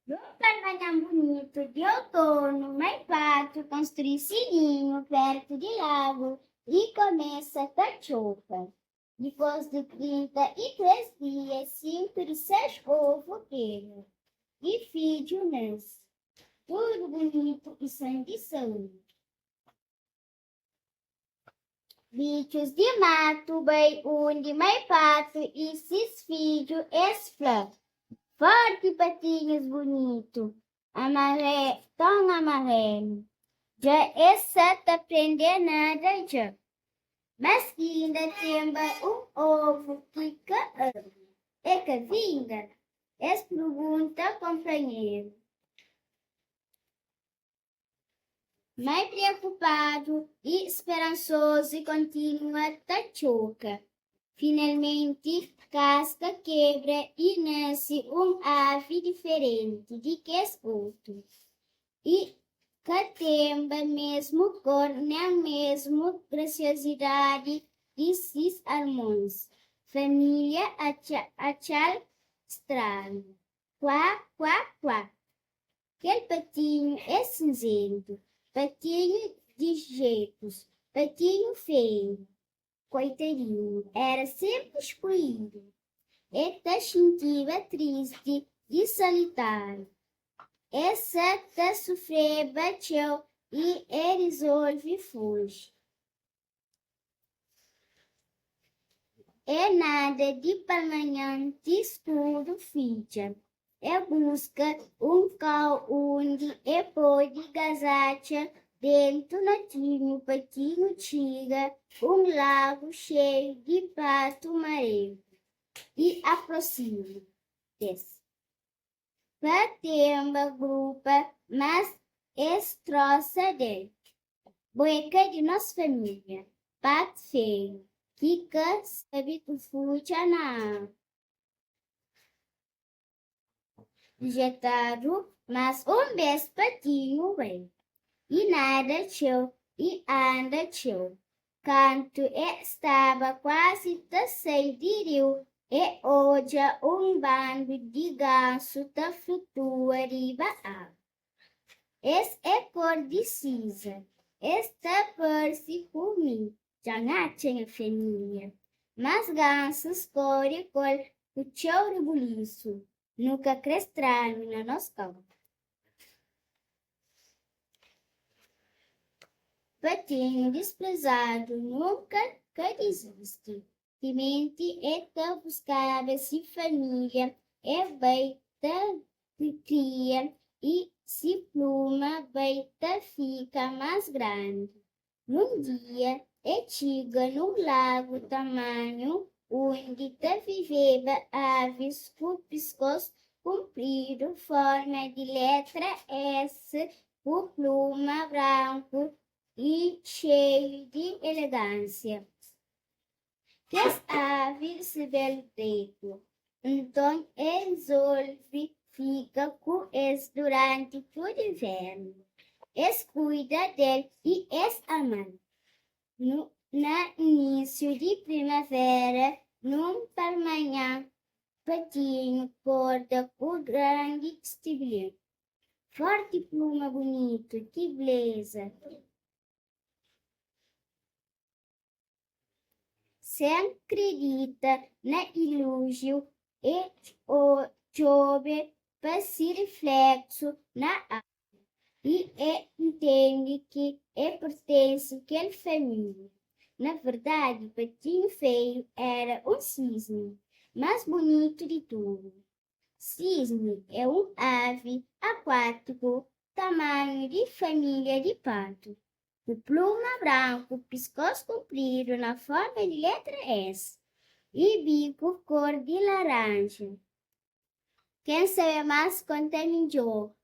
Nun palmanhan bunitu di outonu, mai patu konstrui si ninhu pertu di lagu i kumesa ta txoka. Dipôs di 33 dia, sinku di ses ovu kebra i fidju nase, tudu bunitu i san di saúdi. Bitxus di matu bai undi mai patu i sis fidju, es fla, Forti patinhus bunitu, ton amarelu, dja es sa ta prende nada dja. Mas inda tenba un ovu ki ka abri. E ka vinga? Es purgunta konpanheru. Mai preokupadu i speransozu kontinua ta txoka. Finalmenti, kaska kebra i nase un avi diferenti di kes otu. I ka tenba mesmu kor nen mesmu grasiosidadi di sis armons. Família atxa-l stranhu. Kuá, kuá, kuá! Kel patinhu é sinzentu, patinhu di jetus, patinhu feiu. Koitadinhu, éra sénpri skluídu. E ta xintiba tristi i solitáriu. E sa ta sufreba txeu i e rizolve fuji. É nada di palmanhan ti skuru fitxa. É buska un kau undi é pode gazatxa dentu notinhu patinhu txiga un lagu xeiu di patu maregu i aprosima des pa tenba grupa mas es trosa del. Bo é ka di nos família, pat feiu ki ka sabe tufutxa na agu. Jetadu mas un bes patinhu bai. I nada txeu i anda txeu. Kantu e staba kuazi ta sai di riu, e odja un bandu di gansu ta flutua riba agu. Es é kor di sinza. Es ta parse ku mi. Dja N atxa nha família. Mas gansus kore ku el ku txeu ribulisu. Nu ka kre stranhu na nos kau. Patinhu disprezadu nunka ka dizisti. Timenti e ta buskaba si família, e bai ta kria i si pluma bai ta fika más grandi. Nun dia, e txiga nun lagu tamanhu undi ta viveba avis ku piskos kunpridu, forma di letra S, ku pluma branku i xeiu di elegánsia. Kes avi resebe-l dretu, nton e rizolve fika ku es duranti tudu invernu. Es kuida del i es ama-l. Na inísiu di primavera, nun palmanhan, Patinhu korda ku grandi stibilin. Forti pluma bunitu, ki beleza! Sen kridita na ilujiu e djobe pa si rifleksu na agu i e ntende ki e pertense kel familia. Na verdadi, Patinhu Feiu era un sisni, más bunitu di tudu. Sisni é un avi akuátiku tamanhu di família di patu, ku pluma branku, piskós kunpridu na forma di letra S i biku kor di laranja. Ken sabe más konta midjór.